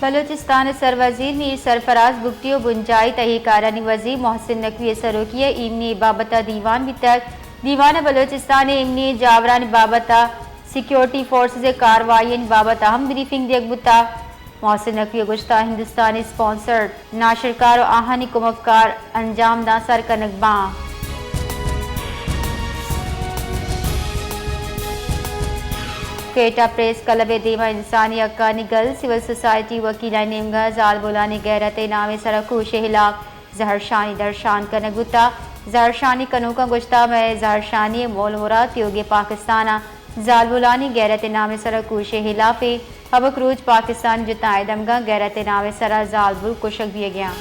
بلوچستان ءِ سروزیر میر سرفراز بگٹی ءُ بنجاہی تہی کارانی وزیر محسن نقوی ءِ سروکی ءَ ایمنی ءِ بابت ءَ دیوان بیتگ۔ دیوان ءَ بلوچستان ءِ ایمنی ءِ جاورانی بابت ءَ سیکیورٹی فورسز ءِ کارروائیانی بابت ءَ ہم بریفنگ دیگ بوتگ۔ محسن نقوی ءَ گوشتگ، ہندوستانی اسپانسرڈ ناشرکار ءُ آہانی کمکار انجام داں سر کنگ باں۔ کوئٹہ پریس کلب ءِ دیما انسانی حقانی گل، سول سوسائٹی وکیلانی نیمگا زالبولانی غیرت ءِ نام ءِ سرا کوش ءِ ہلاپ زہرشانی درشان کنگ بوتا۔ زہرشانی کنوکاں گوشتا، مئے زہرشانی ءِ مول مراد تیوگیں پاکستان ءَ زالبولانی غیرت ءِ نام ءِ سرا کوش ءِ ہلاپ ءَ۔ ہبک روچ پاکستان جتائیں دمگاں غیرت ءِ نام ءِ سرا زالبول کشگ بیگیاں۔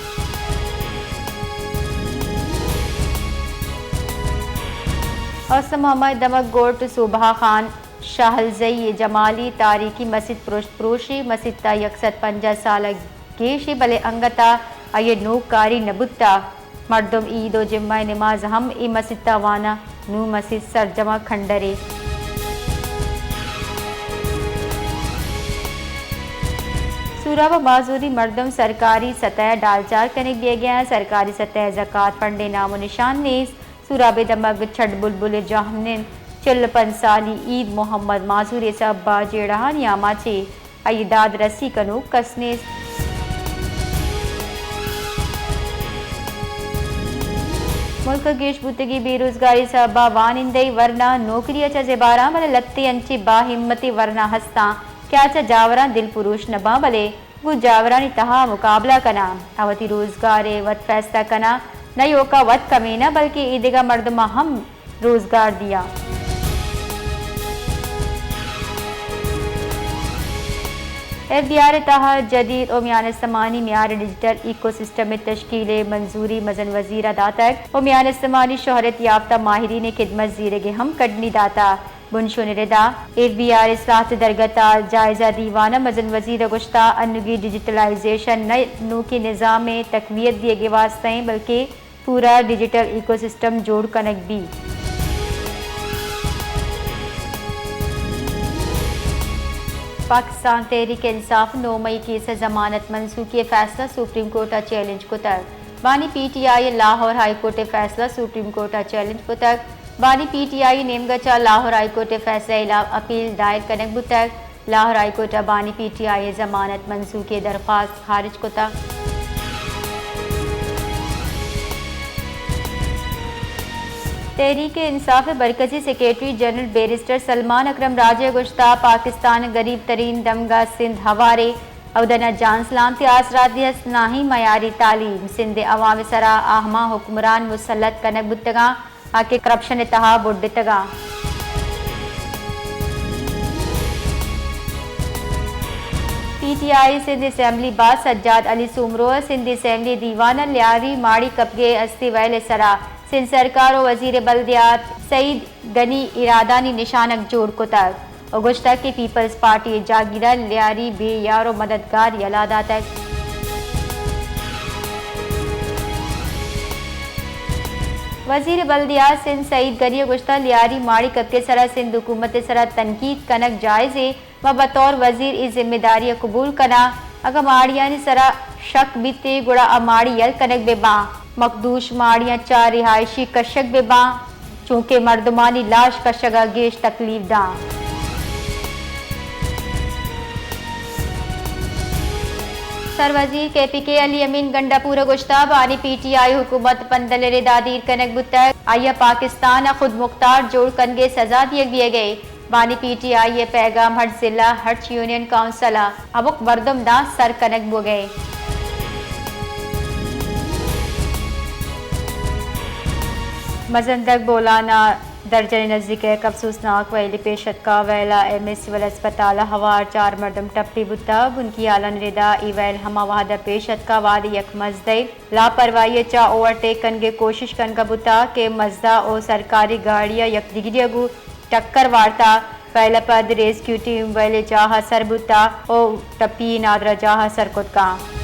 حسن محمد دمگ گوٹ صوبہ خان شاہلزئی ءِ جمالی تاریخی مسیت پرشت پروشی، مسیت ءَ یک سد پنجاہ سال ءَ گیش ءَ، بلے انگت ءَ آئی ءِ نوک کاری نہ بوتگ۔ مردم عید ءُ جمعہ ءِ نماز ہم اے مسیت ءَ واناں۔ نوں مسیت سرجم ءَ کھنڈرے۔ سوراب ءَ معذوری مردم سرکاری سطح ءَ ڈالچار کنگ بیگ ءَ اَنت۔ سرکاری سطح ءَ زکات فنڈ ءِ نام ءُ نشان نیست۔ سوراب ءِ دمگ چڈ بلبل ءِ جہمنند چل ءُ پنچ سالی عید محمد معذوری ءِ سبب ءَ جیڑہانی آماچ ءَ آئی ءِ داد رسی کنوک کس نیست۔ ملک ءَ گیش بوتگی بے روزگاری سبب ءَ وانندہی ورنا نوکری ءَ چہ زباراں، بلے لھتے انچیں باہمتے ورنا ہستاں کہ آ چہ جاوراں دل پروش نہ باں، بلے گوں جاورانی تہا مقابلہ کناں، آ وتی روزگار ءَ وت فیصلہ کناں، نئیوک ءَ وت کمیناں بلکیں ایدگہ مردماں ہم روزگار دیاں۔ ایف بی آر ءِ تہا جدید ءُ میان استمانی معیار ءِ ڈیجیٹل ایکو سسٹم ءِ تشکیل ءِ منظوری مزن وزیر ءَ داتگ ءُ میان استمانی شہرت یافتہ ماہرین ءِ خدمت زیرگ ءِ ہم کڈنی داتگ۔ بنشون ءِ ردا ایف بی آر ءِ اصلاحات ءِ درگت ءَ جائزہ دیوان ءَ مزن وزیر ءَ گوشتگ، انوگیں ڈیجیٹلائزیشن نہ نوکیں نظام ءِ تقویت دیگ ءِ واستہ ایں، بلکیں پورا ڈیجیٹل ایکو سسٹم جوڑ کنگ بیت۔ پاکستان تحریک انصاف ءَ نو مئی کیس ءِ ضمانت منسوخی ءِ فیصلہ سپریم کورٹ ءَ چیلنج کتگ۔ بانی پی ٹی آئی ءَ لاہور ہائی کورٹ ءِ فیصلہ سپریم کورٹ ءَ چیلنج کتگ۔ بانی پی ٹی آئی ءِ نیمگ ءَ چہ لاہور ہائی کورٹ ءِ فیصلہ ءِ ہلاپ اپیل دائر کنگ بوتگ۔ لاہور ہائی کورٹ ءَ بانی پی ٹی آئی ءِ ضمانت منسوخی ءِ درخواست خارج کتگ۔ تحریک انصاف ءِ مرکزی سیکرٹری جنرل بیرسٹر سلمان اکرم راجہ ءَ گوشتگ، پاکستان ءِ غریب ترین دمگاہ سندھ ہوار ایں، اود ءَ نہ جان سلامتی آسراتی ہست، نہ ہی معیاری تعلیم۔ سندھ ءِ عوام ءِ سرا آ ہما حکمران مسلط کنگ بوتگاں آ کہ کرپشن ءِ تہا بڈتگاں۔ پی ٹی آئی سندھ اسمبلی باز سجاد علی سومرو ءَ سندھ اسمبلی دیوان ءَ لیاری ماڑی کپگ ءِ ہستی ویل ءِ سرا سندھ سرکار ءُ وزیر بلدیات سعید گنی ءِ ارادانی نشانگ جوڑ کتگ۔ ءُ گوشتگ کہ پیپلز پارٹی ءِ جاگیرا لیاری بے یار ءُ مددگار یلہ داتگ۔ وزیر بلدیات سندھ سعید گنی ءَ گوشتگ، لیاری ماڑی کپگ ءِ سرا سندھ حکومت ءِ سرا تنقید کنگ جائز ایں، ما بطور وزیر اے ذمہ داری ءَ قبول کناں۔ اگاں ماڑیانی سرا شک بیت ئے گڑا آ ماڑی یل کنگ بہ باں۔ مخدوش ماڑیاں چہ رہائشی کشگ بہ باں۔ چونکہ مردمانی لاش کشگ ءَ گیش تکلیف داں۔ سروزیر کے پی کے علی امین گنڈا پور ءَ گوشتگ، بانی پی ٹی آئی حکومت پندل ءِ ردا دیر کنگ بوتگ، آئی ءَ پاکستان ءَ خود مختار جوڑ کنگ ءِ سزا دیگ بیگ ءَ ایں۔ بانی پی ٹی آئی ءِ پیگام ہرچ ضلع، ہرچ یونین کونسل ءَ ہبک مردم داں سر کنگ بوگ ءَ ایں۔ مزندگ بولان ءَ درجن ءِ نزیک ءَ یک افسوسناک وئیلے پیش اتکگ۔ ویل ءَ ایم اے سول ہسپتال ءَ ہوار چار مردم ٹپی بوتگ۔ بنکی ہالانی ردا اے ویل ہما وہد ءَ پیش اتکگ وہدے یک مزدے لاپرواہی ءَ چہ اوورٹیک کنگ ءِ کوشش کنگ ءَ بوتگ کہ مزد ءُ سرکاری گاڑی ءَ یک دگری ءَ گوں ٹکر وارتگ۔ ویل ءَ پد ریسکیو ٹیم ویل ءِ جاہ ءَ سر بوتگ ءُ ٹپی نادراہ جاہ ءَ سر کتگ اَنت۔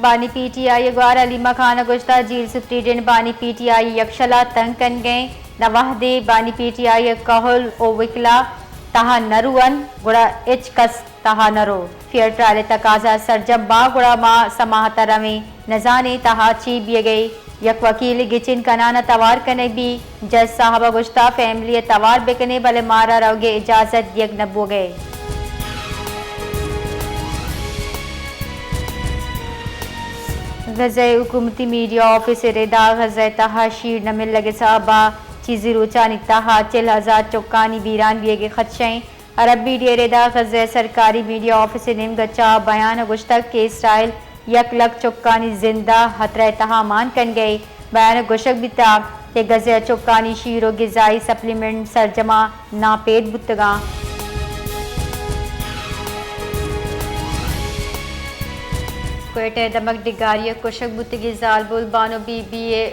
بانی پی ٹی آئی ءِ گوار حلیمہ خان ءَ گوشتگ، جیل سپرنٹنڈنٹ بانی پی ٹی آئی ءِ یکشل ءَ تنگ کنگ ءَ اِنت۔ نہ وھدے بانی پی ٹی آئی ءِ کہول ءُ وکلا تہا نہ روئن، گڑا ہچ کس تہا نہ رو۔ فیئر ٹرائل ءِ تقاضا سرجم باں، گڑا ما سماہت ءَ رویں، نزانیں تہا چی بیئگ ءَ۔ یک وکیل گچین کنان ءَ توار کنگ بی، جج صاحب ءَ گوشتا فیملی ءَ توار بکنے، بلے مارا روگ ءِ اجازت دیگ نہ بوگ ءَ۔ غزہ ءِ حکومتی میڈیا آفس ءِ ردا غزہ ءِ تہا شیر نہ ملگ ءِ سبب ءَ چیزی روچانی تہا چل ہزار چکانی بیران بیگ ءِ خدشہ ایں۔ عرب میڈیا ءِ ردا غزہ ءِ سرکاری میڈیا آفس ءِ نیمگ ءَ چہ بیان ءَ گوشتگ کہ اسرائیل یک لکھ چکانی زندہ ہترہ ءِ تہا مان کنگ ءَ۔ بیان ءَ گوشگ بیتگ کہ غزہ ءِ چکانی شیر و غذائی سپلیمنٹ سرجم ءَ ناپید بوتگاں۔ کوئٹہ ءِ دمگ ڈگاری ءَ کشگ بوتگیں زالبول بانو بی بی ءِ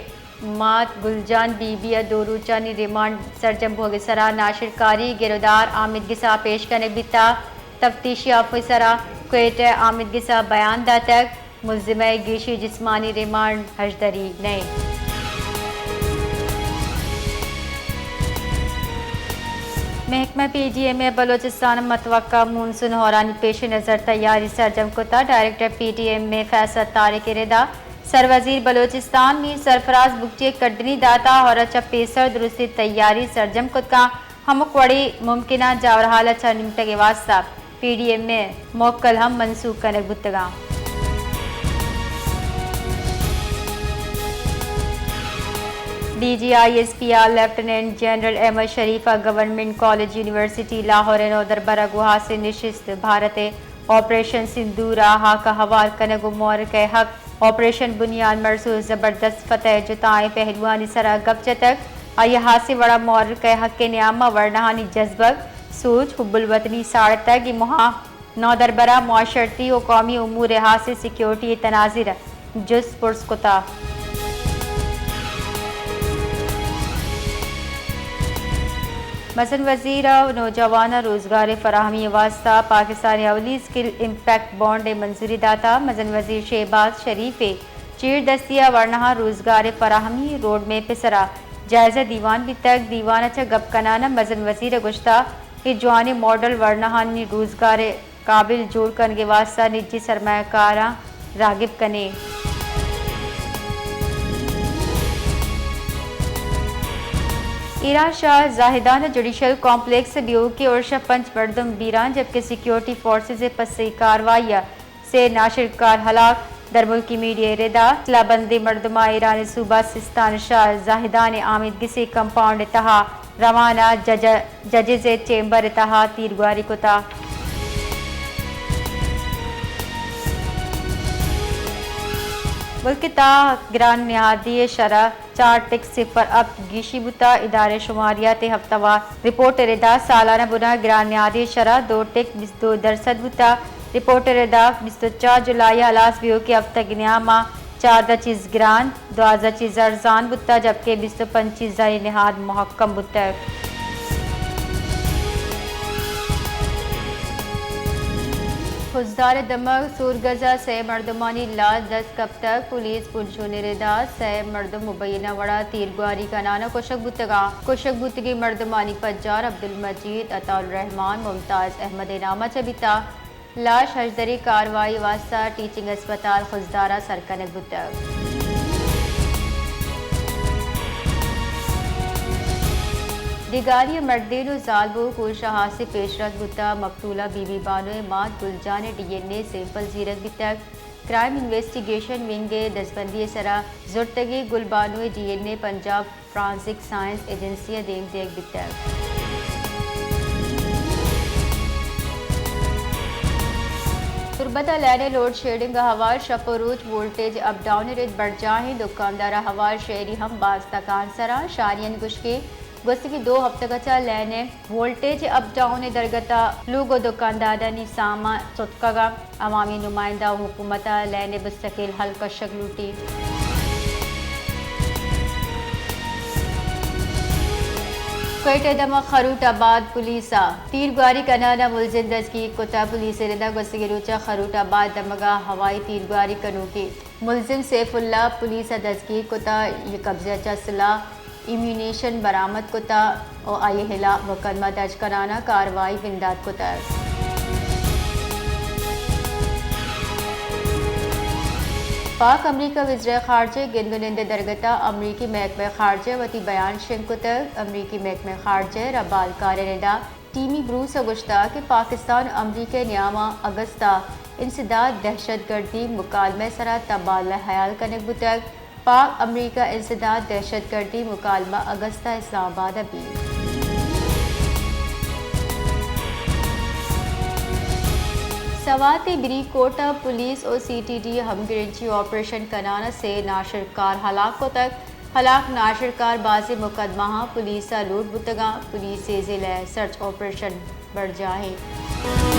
مات گل جان بی بی ءِ دو روچانی ریمانڈ سرجم بوگ ءِ سرا ناشرکاری گرودار آمیدگس ءَ پیش کنگ بیتگ۔ تفتیشی آفیسر ءَ کوئٹہ آمیدگس ءَ بیان داتگ، ملزمہ ءِ گیشی جسمانی ریمانڈ ہژدری نہ انت۔ محکمہ پی ڈی ایم اے بلوچستان ءَ متوقع مونسون ہورانی پیش نظر تیاری سرجم کتگ۔ ڈائریکٹر پی ڈی ایم اے فیصل طارق ءِ ردا سروزیر بلوچستان میر سرفراز بگٹی ءَ کڈنی داتگ، ہور ءَ چہ پیسر درستیں تیاری سرجم کت کنت، ہمک وڑیں ممکنہ جاورحال ءَ چہ نمٹگ ءِ واستہ پی ڈی ایم اے ءِ موکل ہم منسوخ کنگ بوتگاں۔ D G I S P ءُ لیفٹیننٹ جنرل احمد شریف ءَ گورنمنٹ کالج یونیورسٹی لاہور ءِ نودربر ءَ گوں ہاسیں نشست، بھارت ءِ آپریشن سندور ءِ ہاک ءَ ہوار کنگ ءُ معرکہ حق آپریشن بنیاد مرز ءُ زبردست فتح ءِ جتائیں پہلوانی سرا گپ جتگ۔ آئی ءَ ہاسیں وڑا معرکہ حق ءِ نیام ءَ ورناہانی جزبگ، سوچ، حب الوطنی ساڑتگ۔ اے موہ ءَ نودربر ءَ معاشرتی ءُ قومی امور ءِ ہاسیں سیکورٹی ءِ تناظر جست پرس کتگ۔ مزن وزیر ءَ نوجواناں روزگار ءِ فراہمی ءِ واستہ پاکستان ءِ اولی اسکل امپیکٹ بانڈ ءِ منظوری داتگ۔ مزن وزیر شہباز شریف ءِ چیر دستی ءَ ورناہاں روزگار ءِ فراہمی روڈ میپ ءِ سرا جائزہ دیوان بیتگ۔ دیوان ءَ چہ گپ کنان ءَ مزن وزیر ءَ گوشتگ کہ جوانیں ماڈل ورناہانی روزگار ءِ قابل جوڑ کنگ ءِ واستہ نجی سرمایہ کاراں راگپ کنیں۔ ایران شاہ زاہدان ءِ جوڈیشل کمپلیکس ءَ بیوکیں ارش ءَ پنچ مردم بیران، جبکہ سیکیورٹی فورسز ءِ پسئی کاروائی ءَ سے ناشرکار ہلاک۔ درملکی میڈیا ءِ ردا سلاہ بندیں مردماں ایران ءِ صوبہ سیستان ءِ شاہ زاہدان ءِ آمیدگس ءِ کمپاؤنڈ ءِ تہا روان ءَ جج-، ججز ءِ چیمبر ءِ تہا تیرگواری کتگ۔ ملک ءِ تہا گران نہادی ءِ شرح چار ٹک صفر ہپت گیشی بوتگ۔ ادارہ شماریات ءِ ہفتہ وار رپورٹ ءِ ردا سالانہ بنا گران نہادی ءِ شرح دو ٹک بیست دو درسد بوتگ۔ رپورٹ ءِ ردا بیست ءُ چار جولائی ءَ ہلاس بیوکیں ہفتگی نیام ءَ چاردہ چیز گران، دوازدہ چیز ارزان بوتگ، جبکہ بیست ءُ پنچ چیزانی نہاد مہکم بوتگ۔ خضدار ءِ دمگ سورگز ءَ سئے مردمانی لاش دست کپتگ۔ پولیس پنچون ءِ ردا سئے مردم مبینہ وڑا تیرگواری کنان ءَ کشگ بوتگاں۔ کشگ بوتگیں مردمانی پجار عبدالمجید، عطا الرحمان، ممتاز احمد ءِ نام ءَ چہ بیتگ۔ لاش ہژدری کاروائی واستہ ٹیچنگ ہسپتال خضدار ءَ سر کنگ بوتگ۔ ڈگاری ءِ مردین ءُ زالبول کوش ءَ ہاسیں پیشرفت بوتگ۔ مقتولہ بی بی بانو ءِ مات گل جان ءِ ڈی این اے سیمپل زیرگ بیتگ۔ کرائم انویسٹیگیشن ونگ ءِ دزبندی ءِ سرا زرتگیں گل بانو ءِ ڈی این اے پنجاب فورنزک سائنس ایجنسی ءَ دیم دیگ بیتگ۔ تربت ءَ لین ءِ لوڈ شیڈنگ ءَ ہوار شپ ءُ روچ وولٹیج اپ ڈاؤن ءِ رد برجاہ ایں۔ دکاندار ءَ ہوار شہری ہم باز تکانسر اَنت۔ شاریانی گوشگ ایں گوستگیں دو ہفتگ ءَ چہ لین ءِ وولٹیج اپ ڈاؤن ءِ درگت ءَ لوگ ءُ دکاندارانی سامان ستکگ اَنت۔ عوامی نمائندہ ءُ حکومت ءَ لین ءِ مستقل حل کشگ لوٹیت۔ کوئٹہ ءِ دمگ خروٹ آباد پولیس ءَ تیرگواری کنان ءَ ملزم دزگیر کتگ۔ پولیس ءِ رد ءَ گوستگیں روچ ءَ خروٹ آباد دمگ ءَ ہوائی تیرگواری کنوکیں ملزم سیف اللہ پولیس ءَ دزگیر کتگ۔ اے قبضہ ءَ چہ سلاہ، ایمونیشن برآمد کتگ۔ ءُ آئی ءِ ہلاپ مقدمہ درج کنان ءَ کاروائی بندات کتگ۔ پاک امریکہ وزرائے خارجہ ءِ گند ءُ نند ءِ درگت ءَ امریکی محکمہ خارجہ ءَ وتی بیان شنگ کتگ۔ امریکی محکمہ خارجہ ءِ ربالکاریں ندا ٹیمی بروس ءَ گوشتگ کہ پاکستان ءُ امریکہ ءِ نیام ءَ اگست ءَ انسداد دہشت گردی مکالمہ ءِ سرا تبادلہ ہیال کنگ بوتگ۔ پاک امریکہ انسداد دہشت گردی مکالمہ اگست ءَ اسلام آباد ءَ بیت۔ سوات ءِ بری کوٹ ءَ پولیس ءُ سی ٹی ڈی ءِ ہمگرنچی آپریشن کنان ءَ سے ناشرکار ہلاک کتگ۔ ہلاک ناشرکار بازیں مقدمہاں پولیس ءَ لوٹ بوتگاں۔ پولیس ءِ ضلع سرچ آپریشن برجاہ اِنت۔